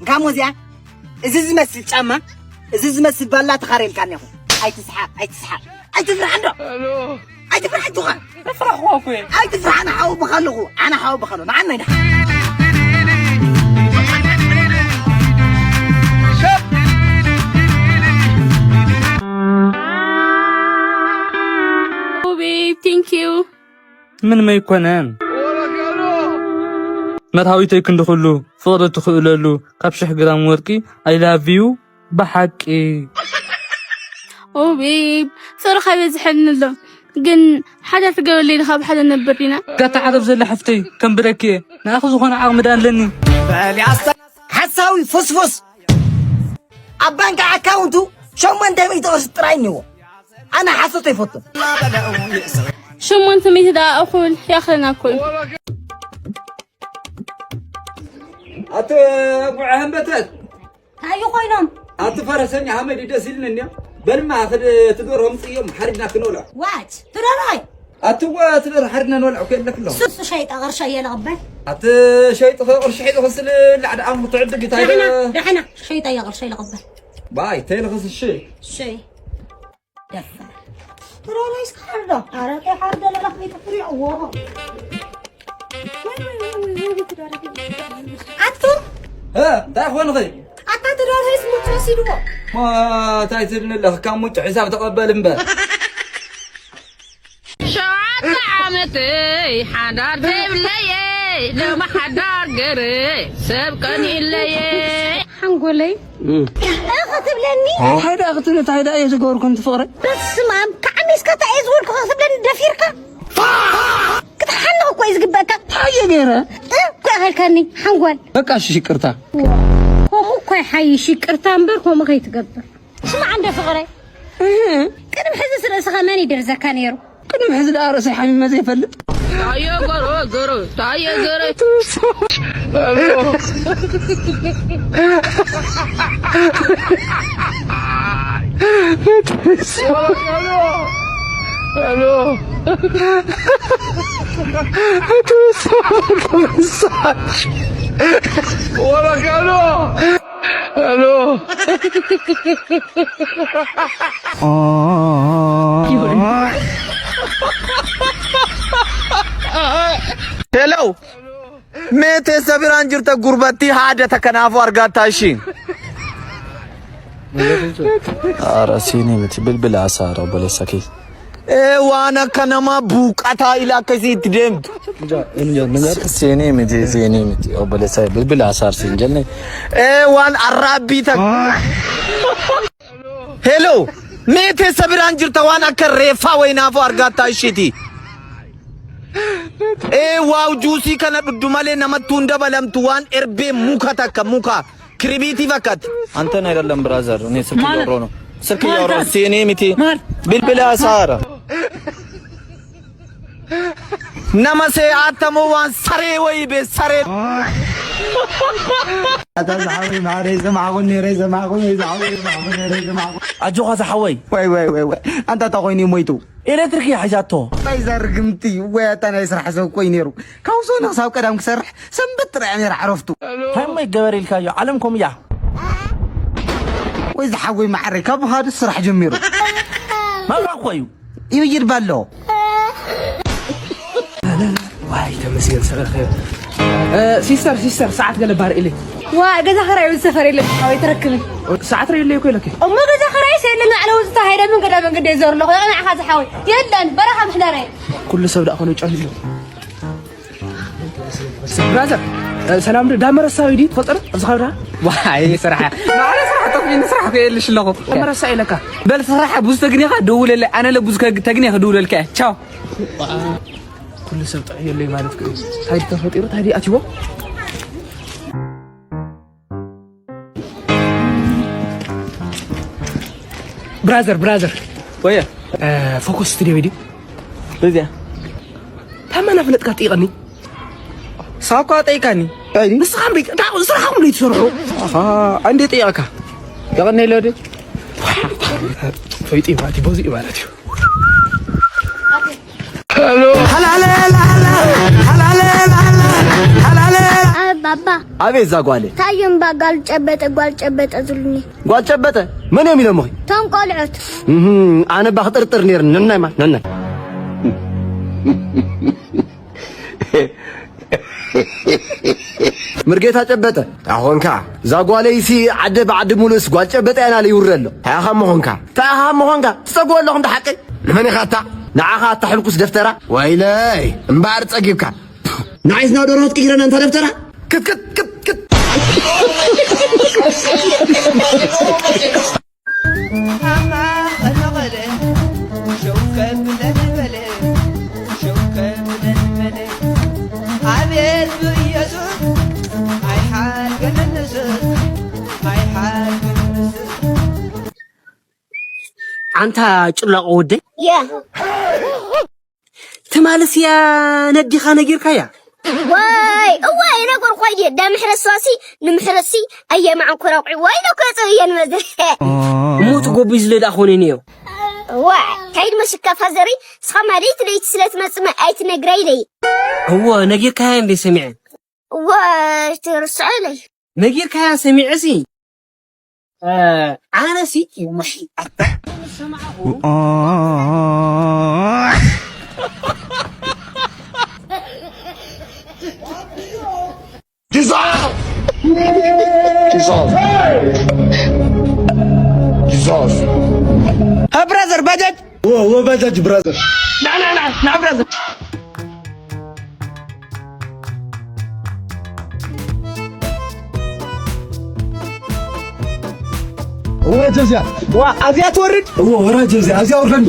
እንካሞ እዚኣ፣ እዚ ዝመስል ጫማ፣ እዚ ዝመስል ባላ ተኻርየልካኒ ኢኹ። ኣይትስሓቕ፣ ኣይትስሓቕ፣ ኣይትፍራሕ እንዶ። ኣይትፍራሕ፣ ኣይትኻ። ኣይትፍራሕ፣ ኣነ ሓወብኻ ኣለኹ። ኣነ ሓወብኻ ኣለኹ። ንዓና ይድሓ። Oh, babe, thank you. ምን መይኮነን መርሃዊተይ ክንዲ ኩሉ ፍቕሪ ትኽእለሉ ካብ ሽሕ ግራም ወርቂ። I love you ብሓቂ። ኦ ቤብ፣ ፍቕርኻ ይበዝሐኒ ኣሎ፣ ግን ሓዳር ትገብረለይ ዲኻ? ብሓደ ነብር ዲና? ጋታ ዓረብ ዘላ ሕፍተይ ከም ብረኪ እየ። ንኣኺ ዝኾነ ዓቕሚ ደኣ ኣለኒ። ሓሳዊ ፍስፉስ። ኣብ ባንክ ኣካውንቱ ሸሞንተ ሚእቲ ቅርሺ ጥራይ እኒዎ። ኣነ ሓሶት ኣይፈቱን። ሸሞንተ ሚእቲ ደኣ እኹል ያኽለና እኮ እዩ። ኣቲ ጉዕ ሃምበተት። እንታይ ኮይኖም? ኣቲ ፈረሰኛ ሃመድ ደስ ኢልኒ እንዲያ። በልማ ክድ ትደርሆ ምጽዮም ሓሪድና ክኖላ። ዋት? ትደርሆይ? ኣቲ ወ ትደር ሓሪድና ኖላ እኮ የለክሎ። ሱሱ ሸይጣ ቅርሻ እየ ልቕበል። ኣቲ ሸይጥ ቅርሺ ሒዱ ክስል ላዕድ ኣሙ ትዕድግ እንታይ ደሕና፣ ደ- ደሕና። ሸይጣ እየ ቅርሻ ይልቕበል። ባይ ተይልኽስ እሺ። እሺ። ደፋር። ትሮሎ ይስካርዶ? ኧረ ተይ ሓርዶ ለለኽ ቤት ፍሪዕዎ። ኣቱ? እ፣ እንታይ ኾንኺ? ኣታ ትዳር ሄስ ሙት ወሲድዎ። ማ፣ እንታይ ትብልኒ ኣለኺ? ካብ ሙጭ ሒሳብ ተቐበል እምበር። ሸውዓተ ዓመተይ ሓዳር ዘይብለየ፣ ሎሚ ሓዳር ገረ ሰብ ቀኒለየ። ሓንጎለይ እም። እኽ ትብለኒ? እንታይ ደኣ ክትብል፣ እንታይ ደኣ እየ ዝገበርኩ እንት ፍቕረይ? በስመ ኣብ፣ ከዓሚስካ እንታይ እየ ዝበልኩ ክትብለኒ ደፊርካ? ክትሓንቕ እኮ እዩ ዝግበእካ። እንታይ እየ ገይረ? እ፣ እኮ ኢኻ ኢልካኒ፣ ሓንጎል። በቃ እሺ፣ ይቅርታ። ከምኡ እኮ ይሓይሽ፣ ይቅርታ እምበር ከምኡ ከይትገብር። ስማዕ እንደ ፍቕረይ፣ እህ። ቅድሚ ሕዚ ስለ እስኻ መን ይደርዘካ ነይሩ? ቅድሚ ሕዚ ደኣ ርእሰይ ሓሚመ ዘይፈልጥ። ታየ ገረ፣ ገረ፣ ታየ ገረ። ሄሎ፣ ሜቴ ሰቢራን ጅርተ ጉርበቲ ሃደ ተከናፉ ኣርጋታ እሺ። ኧረ ሲኒ ምቲ ብልብል ኣሳረ ቦለሰኪ። ኤ ዋና ከነማ ቡቃታ ኢላ ከሲት ደምት። ሲኒ ምቲ፣ ሲኒ ምቲ፣ ኦ ቦለሰ ብልብል ኣሳር ሲንጀልነ። ኤ ዋን ኣራቢተ። ሄሎ፣ ሜቴ ሰቢራን ጅርተ ዋን ኣከ ሬፋ ወይ ናፎ ኣርጋታ እሺቲ። ኤ ዋው ጁሲ ከነ ዱዱ ማሌ ነመቱ እንደ በለምቱ ዋን ኤርቤ ሙካ ተከ ሙካ ክሪቢቲ ፈከት። አንተን አይደለም ብራዘር፣ እኔ ስልክ ማለት እያወራሁ ነው። ስልክ ማለት እያወራሁ ነው። ሲኔ ሚቲ ማለት ብልብል ኣሳረ። ነመሴ ኣተሞ ዋን ሰሬ ወይ ቤ ሰሬ። ኣታ ዝሓወይ ማዕረይ ዝማዕኹን ነይረ፣ ዝማዕኹን ወይ ዝሓወይ ዝማዕኹን ነይረ፣ ዝማዕኹን። ኣጆኻ ዝሓወይ። ወይ፣ ወይ፣ ወይ፣ ወይ። ኣንታ ተኾይኑ ሞይቱ። ኤሌክትሪክ እያ ሒዛቶ። ወይ ዘርግምቲ፣ ወይ ኣታ ናይ ስራሕ ሰብ ኮይ ነይሩ። ካብ ሰኑ ክሳብ ቀዳም ክሰርሕ ሰንበት ጥራይ እያ ነይራ ዕረፍቱ። እንታይ እሞ ይገበር ኢልካዮ? ዓለም ከምኡ እያ። ወይ ዝሓወይ ማዕረይ፣ ካብ ሃዱ ስራሕ ጀሚሩ። መብራቕ እኮ እዩ። ይብይድ ባሎ። ዋይ ተመስገን ሰረኸ። እ፣ ሲስተር፣ ሲስተር፣ ሰዓት ገለ ባር ኢለይ። ዋ፣ ገዛ ኸራይ እውን ሰፈር የለን፣ ሓወይ ትረክብን። ሰዓት ርኢለይ እኮ ኢለኪ። እሞ ገዛ ኸራይስ የለን፣ ንዓለ ውፅታ ሃይደ ምን ገዳ መንገዲ የዞር ኣለኹ፣ ንዓኻ ዝሓወይ። የለን፣ በረኻ ምሕደረ። ኩሉ ሰብ ደኣ ኾነ ጨሊሉ። ብራዘር፣ እ፣ ሰላም ዶ? ዳመ ረሳዊ ዲ ትፈልጦ ዶ? ኣብዚ ኸብዳ? ዋይ፣ ስራሕ። ንዓለ ስራሕ ጠፊኒ፣ ስራሕ እኮ የልሽ ኣለኹ። ዳመ ረሳ ኢለካ። በል ስራሕ፣ ብዙ ተግኒኻ ደውለለይ። ኣነ ለ ብዙ ከግ-፣ ተግኒኻ ደውለልካ። ቻው። ኩሉ ሰብ ጥዕየለይ ማለት እዩ። ታዲ ተፈጢሩ፣ ታዲ ኣትይዎ። ብራዘር፣ ብራዘር። ወየ። እ፣ ፎከስ ስቱዲዮ ሂዲ። በዚያ። ታመና ፍለጥካ ጠይቐኒ። ሳኳ ጠይቃኒ። ኣይ። ንስኻ እምበይ፣ እንታ ስራሕኩም ለይትሰርሑ። ኣሃ፣ እንዴ ጠይቐካ። የቐነይ ለዲ። ፈይጢ ማለት እዩ፣ በዚ እዩ ማለት እዩ። ኣብ ባባ። ኣቤት እዛ ጓለይ። ታዮም ባ ጓል ጨበጠ፣ ጓል ጨበጠ ዝብሉኒ። ጓል ጨበጠ? መን እዮም ኢሎምኺ? እቶም ቆልዑት። እህ፣ ኣነ ባ ክጥርጥር ነይርኒ። ነናይ ማ፣ ነናይ። ምርጌታ ጨበጠ። ኣኾንካ። እዛ ጓለይሲ ዓደ ብዓዲ ሙሉእስ ጓል ጨበጠ እያ ናለ ይውረ ኣሎ። እንታይ ኢኻ ምኾንካ? እንታይ ኢኻ ምኾንካ? ትጸግቦ ኣለኹም ብሓቂ? ንመን ኢኻ ኣታ? ንዓኻ ኣታ ሕልኩስ ደፍተራ። ወይለይ፣ እምበኣር ጸጊብካ። ንዓይስ ናብ ደርሆ ትቅይረና እንታ ደፍተራ? ክት፣ ክት፣ ክት፣ ክት። ኣማ ቐለ ቐለ፣ ሸው ከብለል በለ፣ ሸው ከብለል በለ። ኣቤት ብኢየሱስ፣ ኣይሓልገን ንስስ፣ ኣይሓልገን ንስስ። ኣንታ ጭላቆ ወደይ። ያ። ትማልስ እያ ነዲኻ ነጊርካያ? ዋይ፣ እዋይ፣ ነገርኳ እየ። ዳ ምሕረት ሰዋሲ ንምሕረትሲ ኣየማዕን ኮራቑዒ ወይ ዶ ከጽእ እየ ንመዝር። እሞ እቲ ጎቢ ዝለ ደኣ ኾነ ነዮ። ዋይ፣ ካይድ መሽካ ፋዘሪ፣ ስኻ ማለይት ለይቲ ስለ ትመጽእ መ-፣ ኣይትነግራ ኢለይ። እወ፣ ነጊርካያ እንደ ሰሚዐ። ዋይ፣ ትርስዐለይ። ነጊርካያ ሰሚዐሲ። እ፣ ኣነሲ፣ ውይ፣ ኣታ። ጂዛስ! ጂዛስ! ጂዛስ! እ፣ ብራዘር፣ ባጃጅ! ወ-፣ ወ-፣ ባጃጅ፣ ብራዘር። ና፣ ና፣ ና፣ ና፣ ብራዘር። ወራጅ እዚኣ። ዋ፣ ኣብዚኣ ትወርድ? እዎ፣ ወራጅ እዚኣ። ኣብዚኣ ውርደኒ።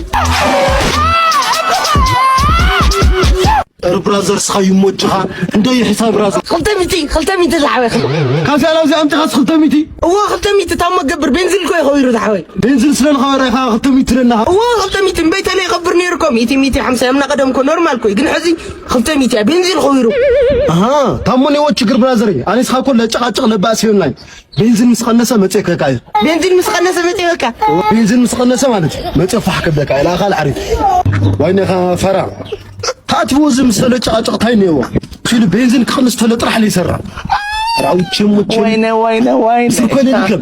ኧረ ብራዘር፣ ስኻ ይሞጅኻ። እንደይ ሕሳብ ብራዘር። ክልተ ሚእቲ፣ ክልተ ሚእቲ ዝሓወይ። ካብዚኣ ናብዚኣ ኣምጺኻስ ክልተ ሚእቲ? እዎ፣ ክልተ ሚእቲ ታሞ ገብር። ቤንዚን እኮ ይኸው ይሩ ዝሓወይ። ቤንዚን ስለ ዝኸበረ ኢኻ ክልተ ሚእቲ ትብለና። እዎ፣ ክልተ ሚእቲ እምበይ ተለይ ይኸብር ነይሩ እኮ። ሚእቲ፣ ሚእቲ ሓምሳ እዮም። እና ቀደም እኮ ኖርማል እኮ እዩ። ግን ሕዚ ክልተ ሚእቲ እያ። ቤንዚን ኸዊሩ። ኣሃ፣ ታሞ ነይዎ ችግር ብራዘር። ኣነ ስኻ እኮ ለጨቃጨቅ ለባእስ ይሆናል። ቤንዚን ምስ ቀነሰ መጽእ ከካ እዩ። ቤንዚን ምስ ቀነሰ መጽእ ከካ። ቤንዚን ምስ ቀነሰ ማለት እዩ። መጽእ ፋሕ ከብለካ። ኢላ ኣኻል ዓሪፍ። ዋይነኻ ፈራ። ታትቦ እዚ ምስ ተለጨቃጨቅ ታይ ነይዎ። ኪሉ ቤንዚን ክቕንስ ተሎ ጥራሕ ለይሰራ። ራውቼ ሙቼ። ወይነ፣ ወይነ፣ ወይነ። ስልኮ ለሊከም።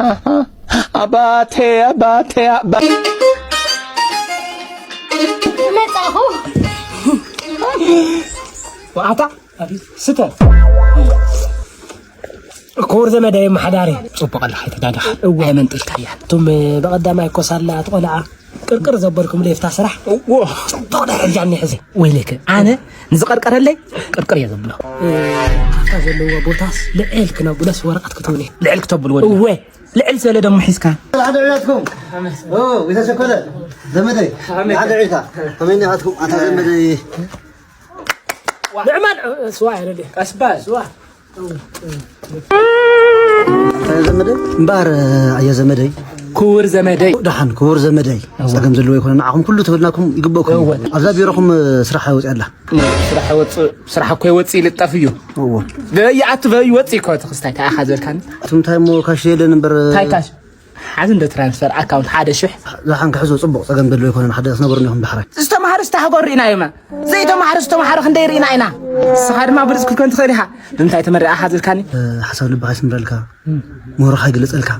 ኣባቴ፣ ኣባቴ፣ ኣባ- መጻኹ። ኣታ፣ ስተ። ክቡር ዘመደይ፣ መሓዳሪ። ጽቡቕ ኣለኻ፣ ኣይተጋገኻ። እወ። ኣይመንጠልካያ። እቶም ብቐዳማይ ኮሳላ፣ እቲ ቆልዓ ቅርቅር ዘበልኩም ለይፍታ ስራሕ። እዎ። ጽቡቕ ደረጃ እኒአ ሕዚ። ወይለከ፣ ኣነ ንዝቐርቀረለይ ቅርቅር እየ ዘብሎ። እ፣ ኣብታ ዘለዋ ቦታስ ልዕል ክነብሎስ ወረቐት ክትብኒ። ልዕል ክተብል ወዲ። እወ። ልዕል ዝበለ ደሞ ሒዝካ። ሓደ ዕላትኩም። ኦ፣ ጌታ ሸኮለ። ዘመደይ። ኣሜን። ሓደ ዕላታ። ከመይ ናትኩም? ኣታ ዘመደይ። ንዕማን፣ እ፣ ስዋ ያለለ። ቀስ በል። ስዋ። ኣታ ዘመደይ። እምበኣር፣ ኣየ ዘመደይ። ክቡር ዘመደይ። ደሓን፣ ክቡር ዘመደይ። እወ። ጸገም ዘለዎ ይኮነ። ንዓኹም ኩሉ ተበልናኩም ይግበእኩም። እወ። ኣብዛ ቢሮኹም፣ እ፣ ስራሕ ወጽእ ኣላ። ስራሕ ወጽእ፣ ስራሕ እኮ ይወጽእ ይልጠፍ እዩ። እወ። በይ ኣቱ በይ ወጽእ እኮ እቲ ክስታይ ተኣኻ ዘልካኒ። ኣቱም እንታይ እሞ ካሽ የለን እምበር። እንታይ ካሽ? ሓዚ እንደ ትራንስፈር ኣካውንት ሓደ ሽሕ። ዝሓን ክሕዞ ጽቡቕ ጸገም ዘለዎ ኣይኮነን። ሓደ ክትነብሩኒ ኢኹም ዳሕራይ። ዝተማህሩ ዝተሓጎሩ ርኢና እዩማ። ዘይተማህሩ ዝተማህሩ ክንደይ ርኢና ኢና። ንስኻ ድማ ብርዝ ክትኮን ትኽእል ኢኻ። ንምንታይ ተመሪቓ ሓዚርካኒ? እ፣ ሓሳብ ልብኻ ይስምረልካ። ሞራኻ ይግለጸልካ።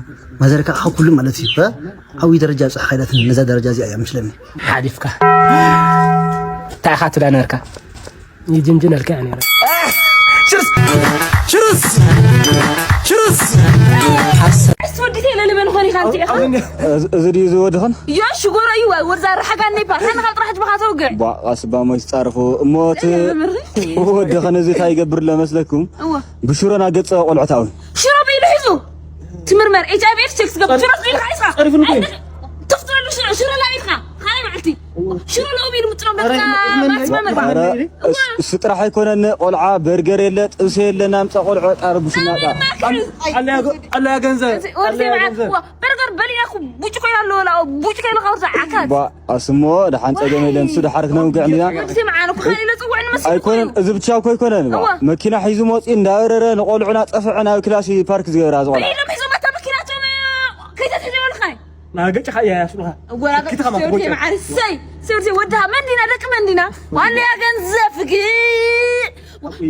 ማዘርካ ካብ ኩሉ ማለት እዩ። እ፣ ዓብዪ ደረጃ ኣብጽሕካ ኢላትኒ። ነዛ ደረጃ እዚኣ እያ ምስለኒ። ሓሊፍካ። እንታይ ኢኻ ትብላ ነርካ? ይጅንጅን ኣልካ እያ ነይራ። ሽርስ! ሽርስ! ሽርስ! እስቲ ወዲ ቴለ ንመን ኾን ኢኻ ኣንቲኻ? እዚ፣ እዚ ድዩ እዚ ወድኽን? ዮ ሽጎሮ እዩ፣ ወርዛ ረሓጋኒ ፓ። ታን ካብ ጥራሕ ጅባኻ ተውግዕ። ቧ፣ ቃስባ ሞይስ ጻርፉ። እሞ እቲ እየ፣ መምህር። ወድኽን እዚ እንታይ ይገብር ለመስለኩም? እወ። ብሽሮና ገጸ ቆልዑት ኣውን። ሽሮ ብኢሉ ሒዙ። ትምርመር፣ ኤች ኣይ ቪ ኤድስ ቼክ ትገብር። ሽሮ ብኢልካ ሒዝካ። ጸሪፉ ንጎይ። ኣይደ-፣ ትፍትረሉ ሽሮ፣ ሽሮ ላቢልካ። ካልኣይ መዓልቲ። ሽሮ ሎሚ ኢሉ ምጥሎም ኧረ፣ በቃ ምን፣ ማክስ መምህር። ኧረ፣ እዋ። እስ-፣ እሱ ጥራሕ ኣይኮነን፣ ቆልዓ በርገር የለ፣ ጥብሲ የለ፣ ናምጻ ቆልዑ ጣርቡሽ እናጣ። ኣለ፣ ኣለ ገንዘብ፣ እዚ ወርዚ ኣለ መዓ-፣ ገንዘብ። ዋ፣ በርገር በሊና እኮ ቡጭ ኮይና ኣሎ፣ ወላ ቡጭ ኮይና ካብ ዝዓካት። ባ፣ ኣስሞ፣ ደሓን ጸገም የለን፣ እሱ ደሓር ክነውግዕ እንዲና። ወርዚ መዓ፣ እኮ ካልእ ኢለ ጽውዕኒ መስል ኣይኮነን፣ ኮይኑ። እዚ ብቻ እኮ ኣይኮነን፣ ባ። እዋ። መኪና ሒዙ መጺኡ እንዳበረረ ንቆልዑ ናጸፍዐ ናብ ክላሲ ፓርክ ዝገብራ ዝቆልዓ። ኢሎም ሒዞም ኣታ መኪናቶም፣ ከይተትሕዘ ይበልኻይ። ናገጭኻ እያ ያስሩኻ። ወላ ክትኻ ገጭ ማትጎጭ። ሰውርቴ መዓሪ ሰይ፣ ሰውርቴ ወድሃ መንዲና፣ ደቂ መንዲና። ዋና ያ ገንዘብ ፍግር።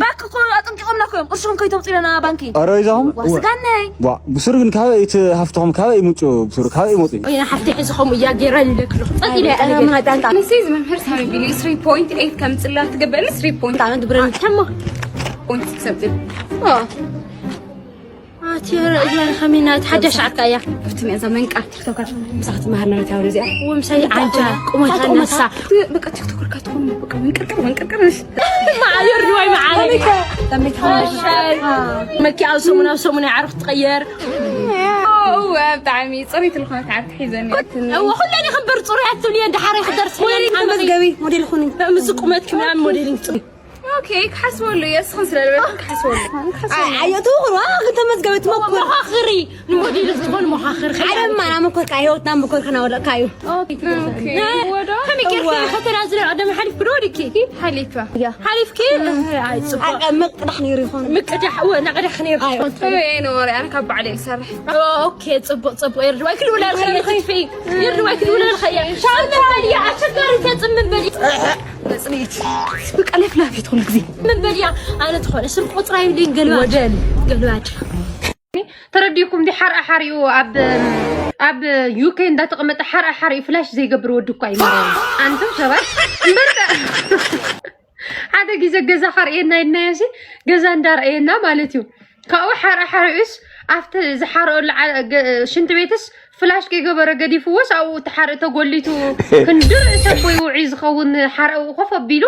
ባንክ እኮ ኣጠንቂቖምና እኮ እዮም። ቅርሽኹም ከይተውፅኡ ኢለና ባንኪ። ኧረ ይዛኹም? ዋ፣ ስጋነይ። ዋ ብሱር ግን ካበይ እቲ ሃፍትኹም ካበይ ይምፁ? ብሱር ካበይ ይመፁ እዩ? ወይና ሓፍቲ ሕዚ ከምኡ እያ ገይራ ይደክሎ ፀጥ ኢለ እያ ነገር ንሲ እዚ መምህር ሳሚ ቢሊ ስሪ ፖይንት ኤይት ከምፅላ ትገብርኒ ስሪ ፖይንት ኣመት ብረን ተሞ ፖይንት ክሰብፅል ኣትዮ እዚኣ ከሚና ሓዳሽ ዓርካ እያ ብትንያ እዛ መንቃር ቲክቶከር ምሳክ ትመሃር ነበረት ያው እዚኣ ወምሳይ ዓንጃ ቁመታ ነሳ በቃ ቲክቶከር ካትኾኑ በቃ መንቅርቅር መንቅርቅር ነሽ ማዓየር ድዋይ ማዓረ ተመይታ መኪ ኣብ ሰሙን ኣብ ሰሙን ዓርክ ትቀየር ብጣዕሚ ፅሪት ዝኾነት ዓርክ ሒዘኒ እወ ኩለን ይኽብር ፅሩያት ትብልየን ደሓረይ ክደርስ ተመዝገቢ ሞዴል ኹኒ ምስ ቁመትኪ ምናምን ሞዴሊንግ ፅሩይ ኦኬ ክሓስበሉ እየ እስኽን ስለ ዝበልኩ ክሓስበሉ ኣየእትው ኹን ዋ ግን ተመዝገቢ ትመኩር መኻኽሪ ንሞዴል ክትኾን መኻኽር ሓደ ማና መኮርካ ህይወትና መኮርካ ናወለቅካ እዩ ከመይ ጌርኪ ፈተና ዝለ ቀደም ሓሊፍኪ ዶ ወዲኪ ሓሊፋ ሓሊፍኪ ኣይ ፅቡቅ ምቅዳሕ ነይሩ ይኾን ምቅዳሕ እወ ናቅዳሕ ነይሩ ኖሪ ኣነ ካብ ባዕለ ይሰርሕ ኦኬ ፅቡቅ ፅቡቅ የርድዋይ ክልውላ ልኸየ ትጥፊ የርድዋይ ክልውላ ልኸየ ሻምታ እያ ኣሸጋሪ ተፅምም በሊ መፅንኢት ብቃ ለፍላፊት ኩሉ ግዜ ምን በልያ ኣነ ዝኾነ ስም ቁፅራ ይብልኝ ገልባድ ገልባድ ተረዲእኩም ዲ ሓርኣ ሓሪኡ ኣብ ኣብ ዩኬ እንዳተቐመጠ ሓርኣ ሓሪኡ ፍላሽ ዘይገብር ወዲ እኳ እዩ ማርያም። ኣንቱም ሰባት እምበር ሓደ ግዜ ገዛ ካርእየና ኢልናዮ ሲ ገዛ እንዳርኣየና ማለት እዩ። ካብኡ ሓርኣ ሓሪኡስ ኣብቲ ዝሓረአሉ ዓ- ገ- ሽንቲ ቤትስ ፍላሽ ከይገበረ ገዲፍዎስ ኣብኡ እቲ ሓርኢ ተጎሊቱ ክንዲ ርእሰ ኣቦይ ውዑይ ዝኸውን ሓርኡ ኮፍ ኣቢሉ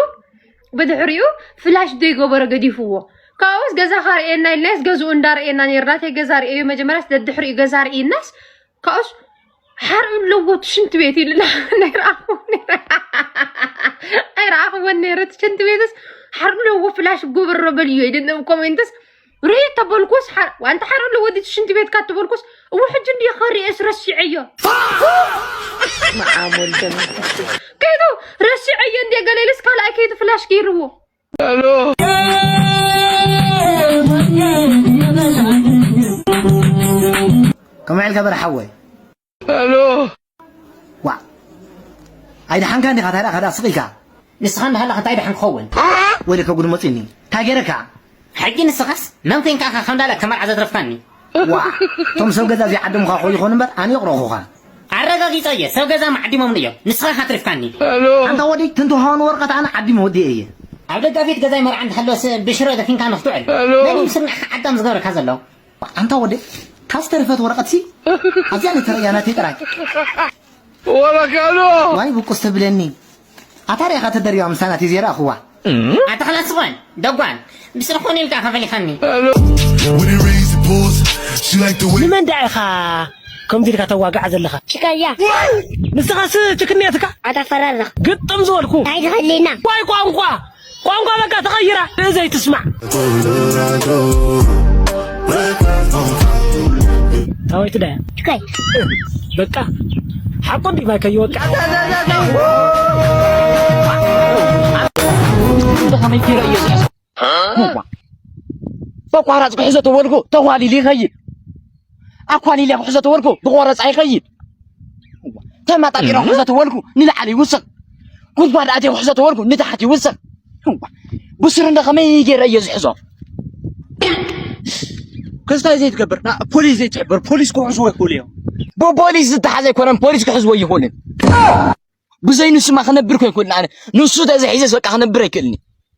ብድሕሪኡ ፍላሽ ዘይገበረ ገዲፍዎ። ካብኡስ ገዛ ካርእየና ኢልናዮስ ገዝኡ እንዳርእየና ነይሩ ናተይ ገዛ ርእየዮ መጀመርያስ ደድሕሪኡ ገዛ ርእይናስ ካብኡስ ሓርኡ ኣለዎ እቲ ሽንቲ ቤት ኢሉና ኣይረኣኽዎን ነይረ ኣይረኣኽዎን ነይረ እቲ ሽንቲ ቤትስ ሓርኡ ኣለዎ ፍላሽ ጎበሮ በልዮ ኢልኒ ኮሜንትስ ርኢ ተበልኩስ ኣንተ ሓርኡ ኣለዎ እቲ ሽንቲ ቤትካ ተበልኩስ እዎ ሕጂ እንዲ ከርእየስ ረሲዐዮ መዓም ወልደ መንፈስ ከይዱ ረሲዐዮ እንዲ ገለ ኢልስ ካልኣይ ከይዱ ፍላሽ ገይርዎ ከመይ ኢልካ በረ ሓወይ ሄሎ ዋ ኣይደሓንካ እንዲኻ ታዲያ ካዳ ስቕ ኢልካ ንስኻ እንዳሃለኻ እንታይ ደሓን ክኸውን ወይለከ ጉድ መፂኒ እንታይ ገይረካ ሕጂ ንስኻስ መን ኮንካ ኢኻ ከም ዳለ ከመርዓ ዘትረፍካኒ ዋ እቶም ሰብ ገዛ እዚዓድሙኻ ክኾኑ ይኾኑ እምበር ኣነ የቕረኹኻ ኣረጋጊፀ እየ ሰብ ገዛ መዓዲሞምኒ እዮም ንስኻ ኢኻ ትሪፍካኒ ሄሎ ኣንታ ወዲ ትንትውሃውን ወረቐት ኣነ ዓዲመ ወዲኤ እየ ኣብ ደጋፊት ገዛይ መርዓ እንተሃለወስ ብሽሮ ደፊንካ ንኽትውዕል ሄሎ ነዲም ስርናዕካ ዓዳም ዝገብረካ ዘሎ ኣንታ ወዲ ታስተርፈት ወረቐትሲ ኣብዚኣ ነተረእያ ናተይ ጥራይ ወረካሎ ዋይ ብቁስ ትብለኒ ኣታ ሪኢኻ ተደሪባ ምሳና ተዘይረእኽዋ ኣታ ኽላስ ዝኾን ደጓል ብስርኾን ኢልካ ከፈሊኻኒ When he raised the pose, she like the way. ንመን ደኣ ኢኻ ከምዚ ኢልካ ተዋግዓ ዘለኻ ችካያ ንስኻስ ችክንያትካ ኣታፈራርኽ ግጥም ዝበልኩ ናይ ዝኸሌና ዋይ ቋንቋ ቋንቋ በቃ ተቐይራ ብእዘይ ትስማዕ ታወይቲ ዳያ ችካይ በቃ ሓቁ እንዲ ማይ ከይወቅዕ በቋራፅ ክሕዞ ተወልኩ ተዋሊል ይኸይድ ኣኳሊልያ ክሕዞ ተወልኩ ብቆረፃ ይኸይድ ተማጣጢሮ ክሕዞ ተወልኩ ንላዕሊ ይውስኽ ጉድጓድ ኣትዮ ክሕዞ ተወልኩ ንታሕቲ ይውስኽ ብስሩ እንደ ከመይ ገይረ እየ ዝሕዞ ክስታይ ዘይትገብር ፖሊስ ዘይትሕብር ፖሊስ ክሕዝዎ ይኽእሉ እዮም ብፖሊስ ዝተሓዘ ኣይኮነን ፖሊስ ክሕዝዎ ይኽእልን ብዘይ ንሱማ ክነብር ኮ ይክእልን ኣነ ንሱ ተዘሒዘስ በቃ ክነብር ኣይክእልኒ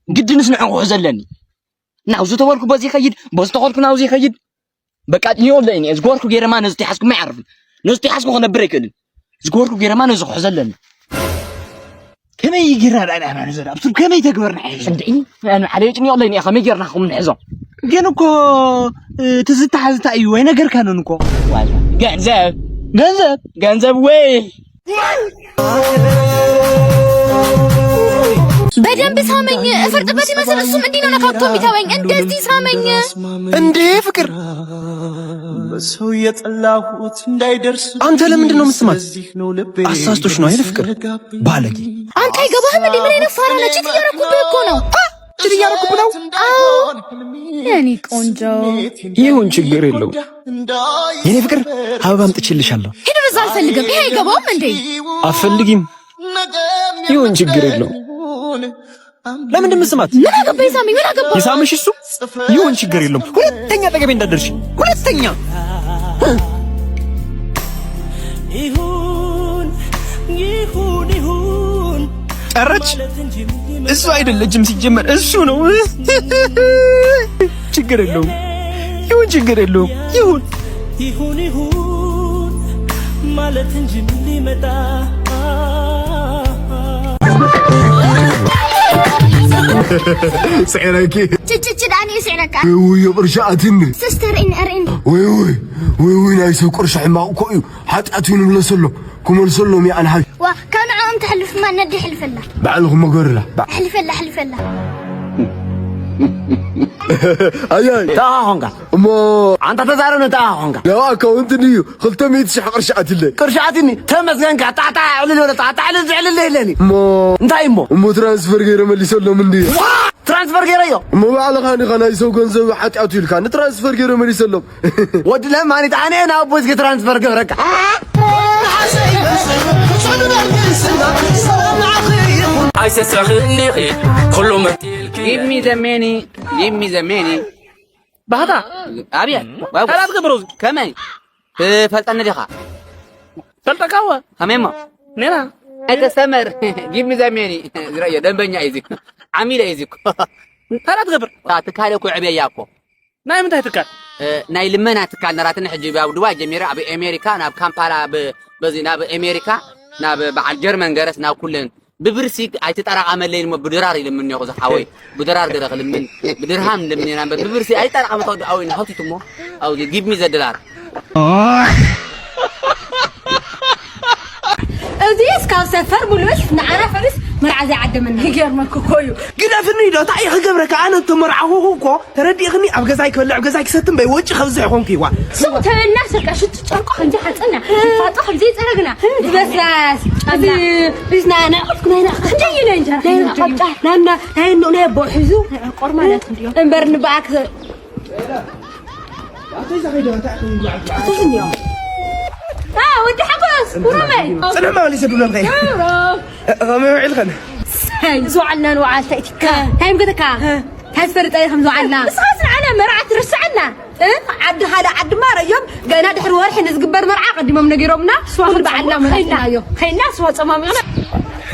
ግድንስ ንዑ ክሕዞ ኣለኒ ናብዚ ተበልኩ በዚ ይኸይድ በዚ ተኸድኩ ናብዚ ይኸይድ በቃ ኒዮ ኣለኒ ዝገበርኩ ገይረማ ነዚ ተሓዝኩ ኣይዓርፍን ነዚ ተሓዝኩ ክነብር ኣይክእልን ዝገበርኩ ገይረማ ነዚ ክሕዞ ኣለኒ ከመይ ጌርና ደኣ ንሕና ንዘዳ ኣብቱም ከመይ ተግበርና ሕዚ እንድዒ ንሕና ሓደ የጭንዮ ኣለኒ ከመይ ጌርና ከም ንሕዞ ግን እኮ እቲ ዝተሓዝታ እዩ ወይ ነገርካንን እኮ ገንዘብ ገንዘብ ገንዘብ ወይ በደንብ ሳመኝ። እፈርጥበት ይመስል እሱም እንዲህ ነው ነካክቶ የሚተወኝ። እንደዚህ ሳመኝ። እንዴ ፍቅር በሰው የጠላሁት እንዳይደርስ አንተ ለምንድን ነው የምትስማት? አሳስቶሽ ነው አይደል ፍቅር ባለጌ። አንተ አይገባህም እንዴ? ምን አይነት ፋራ ነህ? ቺት እያረኩብህ እኮ ነው። ችል እያረኩብህ ነው። አዎ የኔ ቆንጆ ይሁን ችግር የለው የኔ ፍቅር አበባ አምጥቼልሻለሁ። ሂድ ወደዛ አልፈልግም። ይሄ አይገባውም እንዴ? አትፈልጊም? ይሁን ችግር የለው ለምንድን ምስማት? ምን አገባኝ ሳሚ፣ ምን አገባኝ? ይሳምሽ እሱ። ይሁን፣ ችግር የለውም። ሁለተኛ አጠገቤ እንዳትደርሺ፣ ሁለተኛ። ይሁን ይሁን ይሁን። ቀረች። እሱ አይደለችም ሲጀመር፣ እሱ ነው። ችግር የለውም። ይሁን፣ ችግር የለውም። ይሁን። ይሁን ይሁን ማለት እንጂ ምን ሊመጣ። ስዕረኪ። ችችች ዳኒ ይስዕረካ። ውይ ቅርሻ ኣትኒ። ስስተር ኢን ርን ወይ ወይ ወይ ወይ ናይ ሰብ ቅርሻ ሕማቕ እኮ እዩ። ሓጢኣት እዩ ንብለሰሎም ክመልሰሎም ይኣንሓሽ። ዋ ካብ ንዕኦም ተሕልፍማ ነዲ ሕልፈላ ባዕልኹም መገርላ ሕልፈላ ሕልፈላ። ኣያይ ተኻ ኾንካ እሞ ኣንታ ተዛረብ ነተኻ ኾንካ ናብ ኣካውንት ንዩ ክልተ ሚእቲ ሽሕ ቅርሺ ኣትለይ ቅርሻትኒ ተመስገንካ ጣዕጣዕ ዕልል ወለ ጣዕጣዕ ዕልል ዝዕልል የለኒ እሞ እንታይ እሞ እሞ ትራንስፈር ገይረ መሊሰሎም እንዲ ትራንስፈር ገይረዮ እሞ ባዕልኻ ዲኻ ናይ ሰው ገንዘብ ሓጢኣቱ ኢልካ ንትራንስፈር ገይረ መሊሰሎም ወዲ ለማኒ ጣኔ ናብ ቦዝኪ ትራንስፈር ገብረካ ኣይሰስረኽን ዲኺ ኩሉ መቲልኪ Give me the money. Give me the money. ባህታ ኣብየት ተራ ትገብሮ እዚ ከመይ ትፈልጠኒ ዲኻ ፈልጠካወ ከመይ እሞ ኔና ኣይተስተምር ጊቭ ሚ ዘ ሜኒ ዝረዮ ደንበኛ እዩ እዚ ዓሚለ እዩ እዚ እኮ ተራ ትገብር ትካለ እኮ ዕብየያ እኮ ናይ ምንታይ ትካል ናይ ልመና ትካል ነራትኒ ሕጂ ኣብ ዱባይ ጀሚረ ኣብ ኣሜሪካ ናብ ካምፓላ በዚ ናብ ኣሜሪካ ናብ በዓል ጀርመን ገረስ ናብ ኩለን ብብርሲ ኣይትጠራቐመለይን እሞ ብድራር ይልምን እኒኦ ዝሓወይ ብድራር ገለ ክልምን ብድርሃም ንልምን ኢና እምበር ብብርሲ ኣይጠራቐመ ተወዲ ኣወይ ንሃውቲት እሞ ኣብዚ ጊቭ ሚ ዘ ድላር እዚስ ካብ ሰፈር ሙሉእስ ንዓና ፈሪስ መርዓ ዘይዓደመና ይገርመክ እኮ እዩ። ግደፍኒ ዶ እንታይ ክገብረካ ኣነ ተመርዓኹ እኮ ተረዲእኽኒ ኣብ ገዛይ ክበልዕ ኣብ ገዛይ ክሰትን በይ ወጪ ከብዝሕ ይኾንኩ ይዋ ስሙ ተበልና ሰቃ ሽቱ ጨርቆ ከምዚ ሓፀና ፋጦ ከምዚ ይፀረግና ዝበስባስ እዚ ሪዝና ናይ ቁልፍ ናይ ናኻ እንደይ ናይ እንጀራ ናይ ናኻ ናይ ናይ ኣቦ ሒዙ ቆርማላት እንዲዮ እምበር ንበኣክ ወዲ ሓጎስ ጉረመይ ጽንሕ ማሊ ሰዱለን ከይ ከመይ ውዒልከን ዝወዓልና ንወዓል ታይትካ ታይም ገተካ ታስፈር ጣይ ከም ዝወዓልና ንስኻስ ንዓና መርዓ ትርስዓና ዓዲ ካልእ ዓዲ ማረዮም ገና ድሕሪ ወርሒ ንዝግበር መርዓ ቀዲሞም ነጊሮምና ኩሉ በዓልና መረጥናዮ ከይና ስዋ ጸማሚቕና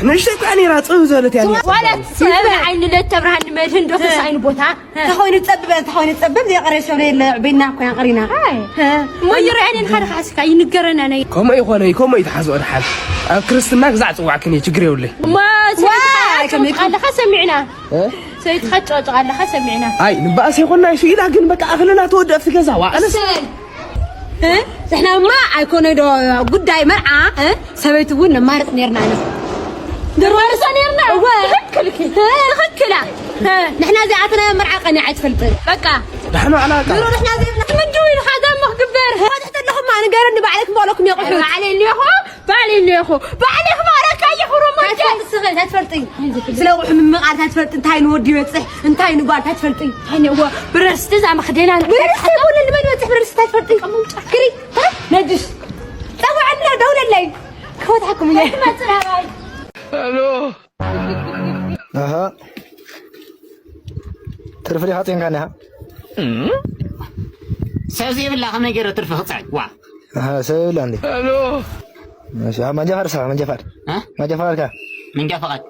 ንእሽተይ እኳ ነይራ ጽው ዝበለት እያ ዋላ ሰብ ዓይኒ ለተብርሃን ንመድህን ዶ ተሳኢኑ ቦታ ተኾይኑ ጸብበ ተኾይኑ ጸብብ ዘይቀረሸ የለ ዕቤና እኮ ያንቀሪና ሞይሮ ያኔን ሓደ ሓስካ ይንገረና ናይ ከምኡ ይኾነ ከምኡ ይትሓዝኦ ድሓን ኣብ ክርስትና ግዛዕ ጽዋዕክን እዩ ችግር የብለይ ኣለኻ ሰሚዕና ሰይትኻ ጨቅጨቅ ኣለኻ ሰሚዕና ኣይ ንባእስ ይኾና ይሱ ኢላ ግን በቃ ኣኽለና ተወደእ ኣብቲ ገዛ ዋ ኣነስ ንሕናማ ኣይኮነ ዶ ጉዳይ መርዓ ሰበይቲ እውን ነማርፅ ነርና ኢና ንዋርሶ ነርና ትኽክላ ንሕና እዚኣተና መርዓ ቀኒ ኣይትፈልጥን በቃ ዳሕና ዕላቃ ድሮ ንሕና ዘይብና ምንድው ኢልካ ዛሞ ክግበር ትሕቲ ኣለኹማ ንገረኒ ባዕለይ ክመለኩም የቑሑ ባዕለይ እኒኹ ባዕለይ እኒኹ ባዕለይ ክመለካ ይኹሩ መጃ ትፈልጢ ስለ ውሑ ምምቓል ትፈልጢ እንታይ ንወዲ ይበፅሕ እንታይ ንጓል ትፈልጢ ብረስቲ እዛ መኽደና ብረስቲ ይበፅሕ ብረስቲ ትፈልጢ ክሪ ነጅሽ ፀውዐልና ደውለለይ ክወትሓኩም እየ ኣሃ ትርፊ ዲኻ ጤንካ ኒኻ ሰብ ዘይብላ ከመይ ገይረ ትርፊ ክፅዕን ዋ ኣሃ ሰብ የብላ እንዴ እሺ መንጃ ፈቃድ ሳ መንጃ ፈቃድ መንጃ ፈቃድካ መንጃ ፈቃድ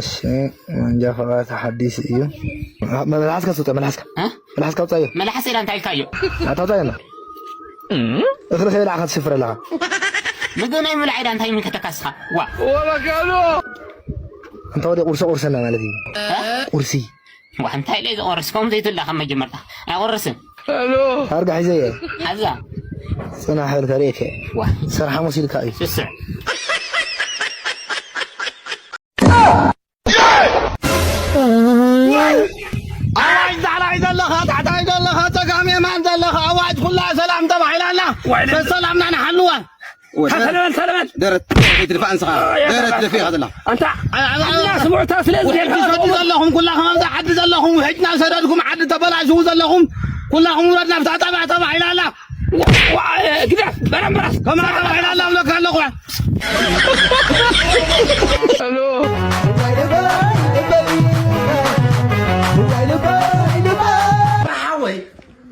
እሺ መንጃ ፈቃድ ሓዲስ እዩ መልሓስካ ስውጠ መልሓስካ መልሓስካ ኣውፃዮ መልሓስ ኢላ እንታይ ኢልካዮ ኣታውፃዮ ና እኽሊ ከይበላዕካ ትሽፍር ኣለኻ ምግብ ናይ ምብላዕ ኢላ እንታይ ይምልከተካ እስኻ ዋ እንተ ወደ ቁርሲ ቁርሰና ማለት እዩ ቁርሲ ዋ እንታይ ኢለ ዝቆርስ ከም ዘይትብላ ካብ መጀመርታ ኣይቆርስን ታርጋ ሒዘ እየ ሓዛ ፅናሕ በል ከርእየክ ዋ ሰርሓ መሲልካ እዩ ስስዕ ኣዋጅ ላዕላይ ዘለኻ ታሕታይ ዘለኻ ጸጋም የማን ዘለኻ ኣዋጅ ኩላ ሰላም ተባሂላ ኣላ ሰላምና ንሓልዋ ተለበል ተለበል ደረት ትድፋ እንስኻ ደረት ትደፊ ኢኻ ዘላ ኣንታ ኣላ ስሙዕታ ስለ ውሕጅ ትሰዱ ዘለኹም ኩላኹም ኣብዛ ዓዲ ዘለኹም ውሕጅ ናብ ሰደድኩም ዓዲ ተበላሽዉ ዘለኹም ኩላኹም ውረድ ናብታ ጣብያ ተባሂላ ኣላ ግደፍ በረምበራስ ከምራ ተባሂላ ኣላ ብለካ ኣለኹ። ሓወይ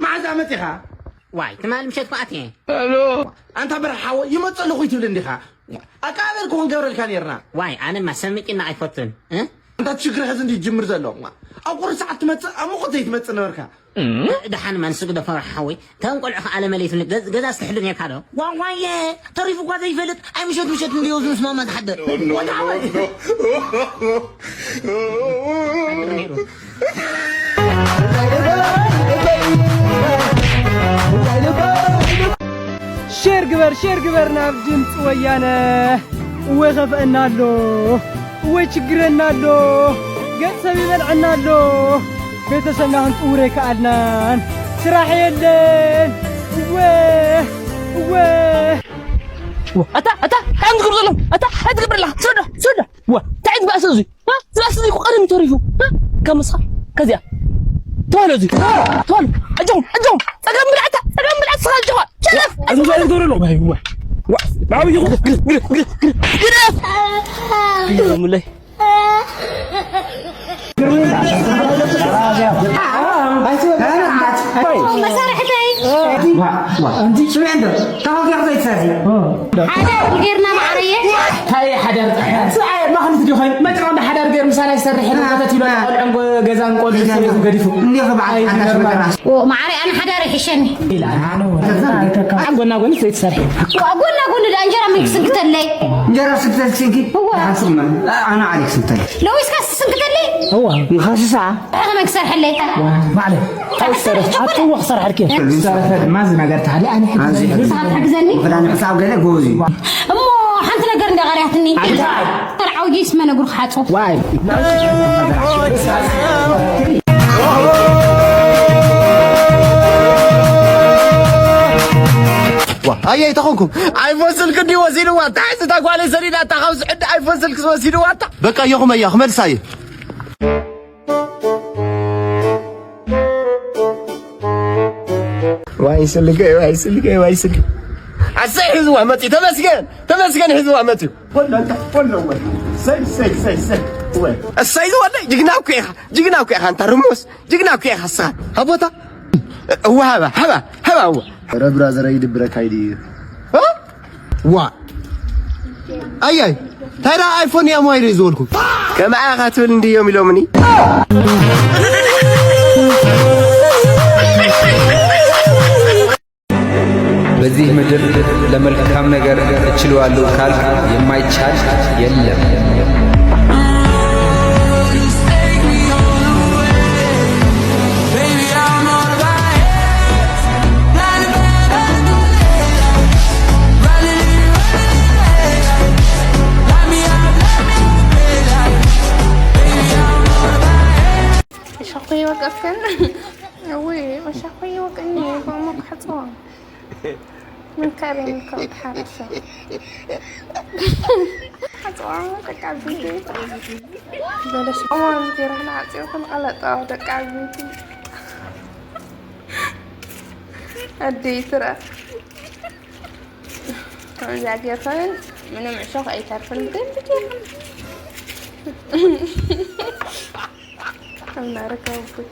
መዓዛ መፂኻ? ዋይ ትማል ምሸት ክኣት እየ። ኣንታ በርሓ ሓወይ ይመፅእ ኣለኹ ይትብል እንዲኻ? ኣቀባበል ክኾን ገብረልካ ነርና። ዋይ ኣነማ ሰሚጢና ኣይፈቱን። ኣንታ ትሽግር ሕዚ እንዲ ጅምር ዘሎ እማ ኣብ ቁሪ ሰዓት ትመፅእ ኣብ ሙቐት ዘይትመፅእ ነበርካ። ደሓን ማንስግ ዶ ፈራሕ ሓወይ ተን ቆልዑ ከኣ ለመለይቱ ገዛ ዝተሕልም የካ ዶ? ዋዋየ ተሪፉ እኳ ዘይፈልጥ ኣይ ምሸት ምሸት እንዲዮ ዝምስማማ ዝሓደር። ወዳ ሓወይ ሼር ግበር ሼር ግበር ናብ ድምፂ ወያነ። እወ ኸፍአና ኣሎ፣ እወ ይችግረና ኣሎ፣ ገፅ ሰብ ይበልዐና ኣሎ። ቤተሰብና ክንጥውር ኣይከኣልናን፣ ስራሕ የለን። እወ እወ ኣታ ኣታ እንታይ ትገብር ዘሎ ኣታ እንታይ ትገብር ኣለኻ? ስወዳ ስወዳ ዋ እንታይ ትባእስ እዚ ዋ ዝባእስ እዚ ቀደም ተሪፉ ከምስኻ ከዚኣ ተዋሎ እዚ ተዋሎ ኣጆም ኣጆም ጸገም ብልዓታ ጸገም ብልዓታ ስኻ ኣጆኻ ሸረፍ እዚ ዛሬ ትገብር ኣሎ ዋ ዋ ባዊ ይኹ ግርፍ ግርፍ ግርፍ ግርፍ ግርፍ ግርፍ ጌርና ማዕረየ ታይ ሓዳር ሰብኣይ ማክሊት ዲኾይ መጥራ እንዳ ሓዳር ገይር ምሳና ይሰርሕ ሄዶ ከተት ኢሎ ቆልዑን ገዛን ቆልዑ ሰበይቱ ገዲፉ ማዕረ ኣነ ሓዳር ይሕሸኒ ኣብ ጎና ጎኒ ዘይትሰርሒ ጎና ጎኒ ዳ እንጀራ መን ክስንክተለይ እንጀራ ስንክተል ስንኪ ኣነ ዓሊክ ስንክተል ለዊስካ ስንክተለይ ንኸስሳ ከመይ ክሰርሐለይ ባዕለይ ኣጥዋ ክሰርሐልኪ ዝሰረፈ ድማ ዝነገር ተሃለ ኣነ ትሕግዘኒ ክዳን ሕሳብ ገለ ጎበዝ እዩ እሞ ሓንቲ ነገር እንደ ቀርያትኒ ተርዓው ጊስ መነጉር ክሓፁ ዋይ ኣየይ ተኾንኩም ኣይፎን ስልክ እንዲ ወሲድዋ እንታይ ዝታ ጓለይ ሰሊዳ እታ ካብ ስዑዲ ኣይፎን ስልክ ወሲድዋ እታ በቃ እየኹም እያ ክመልሳ እየ ዋይ ስልከይ ዋይ ስልከይ ዋይ ስልከይ ኣሰይ ሒዝዋ መፅዩ ተመስገን ተመስገን ሒዝዋ መፅዩ እሰይ ዝወደይ ጅግና እኮ ኢኻ ጅግና እኮ ኢኻ እንታ ርሙስ ጅግና እኮ ኢኻ ስኻ ሃቦታ እዋ ሃባ ሃባ ሃባ እዋ ረብራ ዘረ ይድብረካ ይድዩ ዋ ኣያይ እንታይ ደኣ ኣይፎን እያ ሞባይል እዩ ዝበልኩ ከምኣ ኢኻ ትብል እንድዮም ኢሎምኒ በዚህ ምድር ለመልካም ነገር እችለዋለሁ ካልክ የማይቻል የለም። እሸኹ ይወቀስክን እውይ እሸኹ ይወቀኒ ከምኡ ክሕፅቦ ምን ከሪም ከብት ሓረሰ ሓፅዋ ደቃ ዝንቴ በለሽ እዋን ዝገይራ ንዓፅዮ ክንቐለጠ ደቃ ዝንቴ ኣደይ ትረ ከምዛ ጌርካን ምንም ዕሾኽ ኣይተርፍን ብደንብ ጌርካ እናረከብኩት